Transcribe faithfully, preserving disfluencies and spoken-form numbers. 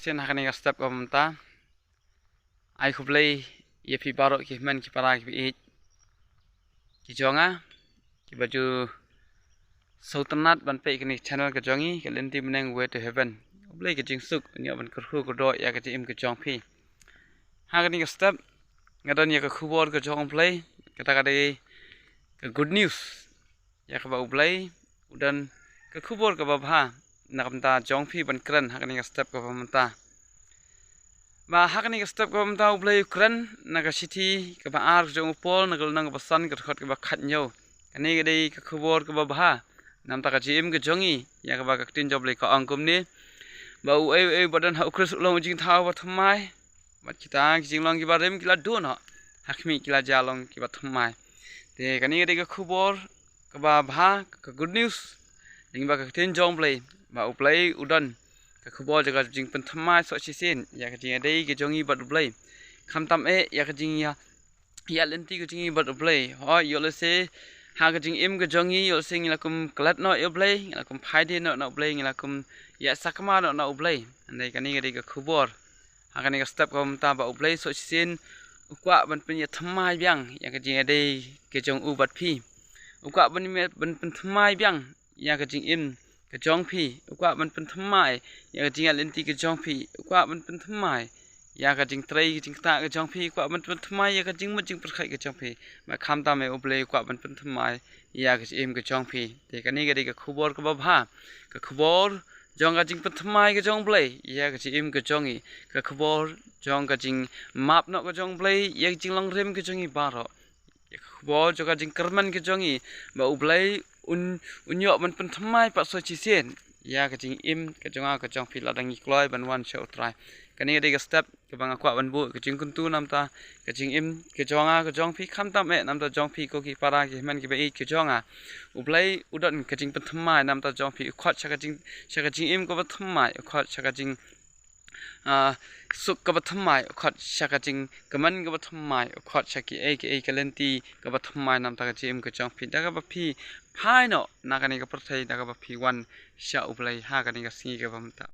Sien ha kane ka step kaba mynta, ai khublei ïa phi baroh ki hynmen ki para ki baieit ki jong nga, kiba ju sngewtynnat ban peit kane ka channel ka jong ngi, ka lynti bneng Way to Heaven. U Blei ka jingsuk un ïoh ban kyrkhu kyrdoh ïa ka jingim ka jong phi. Ha kane ka step nga don ïa ka khubor ka jong U Blei, kata ka dei ka good news ïa kaba U Blei u don ka khubor kaba bha na ka bynta jong phi ban kren ha kane ka step kaba mynta. Ba ha kane ka step kaba mynta U Blei u kren na ka shithi kaba ar ka jong u Paul, na ka lynnong kaba san, ka dkhot kaba khathynñiew. Kane ka dei ka khubor kaba bha na ka bynta ka jingim ka jong ngi, ïa kaba ka ktien jong U Blei ka ong kumne: Ba uei uei ba don ha U Khrist u long u jingthaw ba thymmai, bad kita ki jinglong kiba rim ki la duh noh, ha khmih ki la jia long kiba thymmai. Te kane ka dei ka khubor kaba bha, ka good news lyngba ka ktien jong U Blei, ba U Blei u don ka khubor jong ka jingpynthymmai soh shisien ïa ka jingïadei ka jong ngi bad U Blei. Khamtam eh ïa ka jingïa, ïa lynti ka jong ngi bad U Blei. Hooid, ïoh lehse ha ka jingim ka jong ngi, ïoh lehse ngi la kum klet noh ïa U Blei, ngi la kum phaidien noh na U Blei, ngi la kum ïa sakma noh na U Blei. Hynrei kane ka dei ka khubor ha kane ka step kaba mynta, ba U Blei soh shisien u kwah ban pynïathymmai biang ïa ka jingïadei ka jong u bad phi. U kwah ban, ban pynthymmai biang ïa ka jingim ka jong phi. U kwah ban pynthymmai ïa ka jingïalynti ka jong phi. U kwah ban pynthymmai ïa ka jingtrei ka jingktah ka jong phi. U kwah ban pynthymmai ïa ka jingmut jingpyrkhat ka jong phi. Bad khamtam eh U Blei u kwah ban pynthymmai ïa ka jingim ka jong phi. Te kane ka dei ka khubor kaba bha, ka khubor jong ka jingpynthymmai ka jong U Blei ïa ka jingim ka jong ngi, ka khubor jong ka jingmap noh ka jong U Blei ïa ka jinglong rim ka jong ngi baroh. Ïa ka khubor jong ka jingkyrmen ka jong ngi, ba U Blei un, un ïoh ban pynthymmai pat soh shisien ïa ka jingim ka jong nga ka jong phi lada ngi kloi ban wan sha U Trai. Kane ka dei ka step kaba nga kwah ban buh ka jingkyntu na ka bynta ka jingim ka jong nga ka jong phi, khamtam eh na ka bynta jong phi ko ki para ki hynmen ki baieit ki jong nga. U Blei u don ka jingpynthymmai na ka bynta jong phi, u khot sha ka jing, sha ka jingim kaba thymmai, u khot sha ka jing, ah, suk kaba thymmai, u khot sha ka jingkmen kaba thymmai, u khot sha kiei kiei ka lynti kaba thymmai na ka bynta ka jingim ka jong phi, da kaba phi phai noh na kane ka pyrthei, da kaba phi wan sha U Blei ha kane ka sngi kaba mynta.